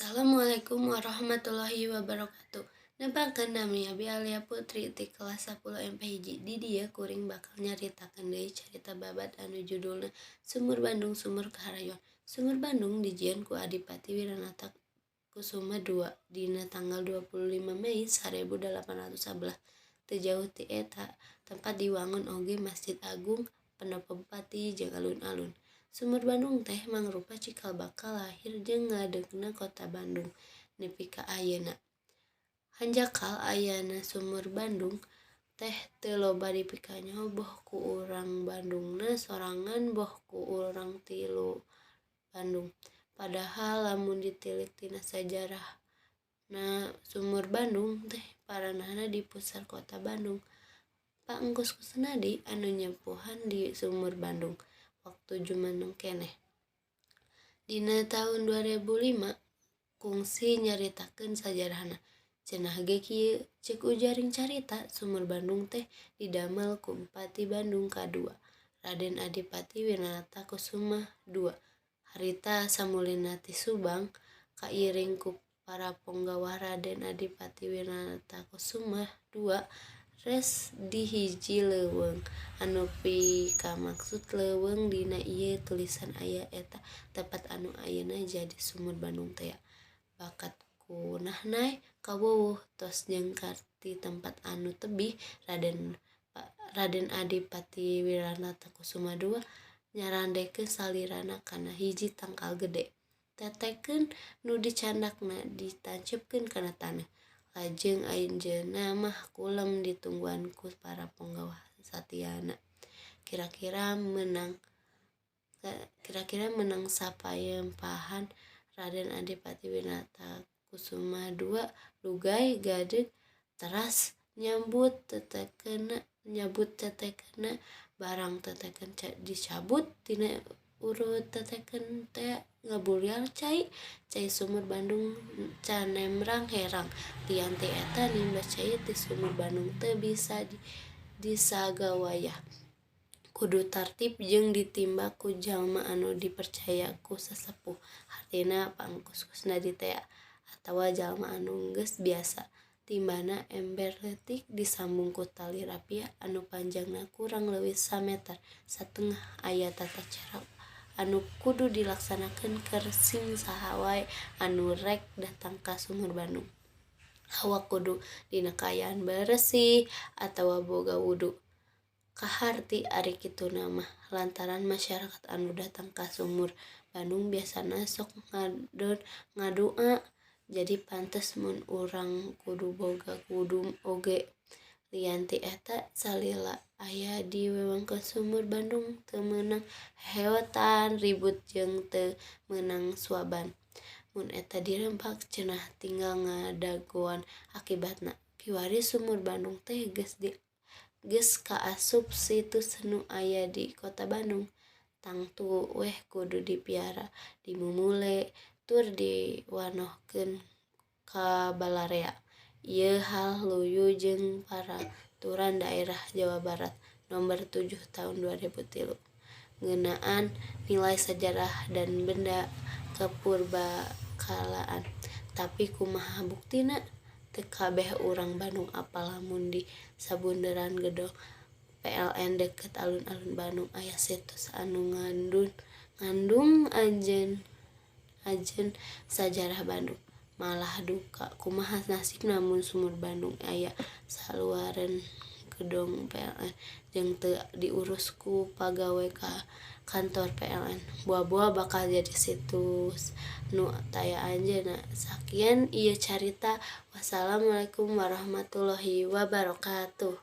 Assalamualaikum warahmatullahi wabarakatuh. Nepangkeun nami abi Alia Putri ti kelas 10 MP 1. Di dieu kuring bakal nyaritakeun deui carita babad anu judulna Sumur Bandung Sumur Kaharayuan. Sumur Bandung dijieun ku Adipati Wiranata Kusuma II dina tanggal 25 Mei 1811. Teu jauh ti eta tempat diwangun oge Masjid Agung, Pendopo Bupati jeung alun-alun. Sumur Bandung teh mangrupa cikal bakal lahir jeung ngadegna Kota Bandung nepi ka ayeuna. Hanjakal ayana Sumur Bandung teh teu loba dipikanyaho boh ku urang Bandungna sorangan boh ku urang ti luar Bandung. Padahal lamun ditilik tina sajarahna, Sumur Bandung teh paranahna di pusar Kota Bandung. Pak Engkus Kusnadi anu nyepuhan di Sumur Bandung waktu jumeneng keneh. Dina taun 2005 kungsi nyaritakeun sajarahna. Cenah ge kieu, ceuk ujaring carita, Sumur Bandung teh didamel ku Bupati Bandung kadua, Raden Adipati Wiranata Kusuma II. Harita samulina ti Subang kairing ku para ponggawa Raden Adipati Wiranata Kusuma II res di hiji leuweung. Anu pikamaksud leuweung dina ieu tulisan nya eta tempat anu ayeuna jadi Sumur Bandung tea. Bakat ku nahnai kawuwuh tos nyengkar ti tempat anu tebih, Raden Adipati Wiranata Kusuma II nyarandekeun salirana kana hiji tangkal gede. Teteken nu dicandakna ditancepkeun kana taneuh. Lajeng anjeunna mah kulem ditungguan ku para ponggawa satiana. Kira-kira meunang sapayempahan Raden Adipati Wiranata Kusuma II lugay gadeg teras nyabut tetekenna. Barang teteken dicabut tina urut teteken tea ngabulyar cai. Cai Sumur Bandung canemrang herang. Lian ti eta, nimba cai ti Sumur Bandung teu bisa disagawayah. Kudu tartib jeung ditimba ku jalma anu dipercaya ku sesepuh, hartina Pak Engkus Kusnadi tea, atawa jalma anu geus biasa. Timbana ember leutik disambung ku tali rapia anu panjangna kurang leuwih sameter satengah. Aya tata cara anu kudu dilaksanakeun keur sing saha wae anu rek datang ka Sumur Bandung. Awak kudu dina kaayaan beresih atawa boga wudu. Kaharti ari kituna mah lantaran masyarakat anu datang ka Sumur Bandung biasana sok ngadua, jadi pantes mun urang kudu boga wudu oge. Lian ti eta, salila aya di wewengkon Sumur Bandung teu meunang heheotan, ribut jeung teu meunang suaban. Mun eta dirempak, cenah tinggal ngadagoan akibatna. Kiwari Sumur Bandung teh geus kaasup situs nu aya di Kota Bandung. Tangtu weh kudu dipiara, dimumule, tur diwanohkeun ka balarea. Ieu hal luyu jeung Paraturan Daerah Jawa Barat Nomor 7 Tahun 2003 ngeunaan nilai sajarah dan benda kepurbakalaan. Tapi kumaha buktina? Teu kabeh urang Bandung apal lamun di sabunderan Gedong PLN deukeut Alun-alun Bandung aya situs anu ngandung ajen sajarah Bandung. Malah duka, kumaha nasibna mun Sumur Bandung aya saluareun Gedong PLN jeung teu diurus ku pagawe kantor PLN? Boa-boa bakal jadi situs nu taya anjeunna. Sakian ieu carita. Wassalamualaikum warahmatullahi wabarakatuh.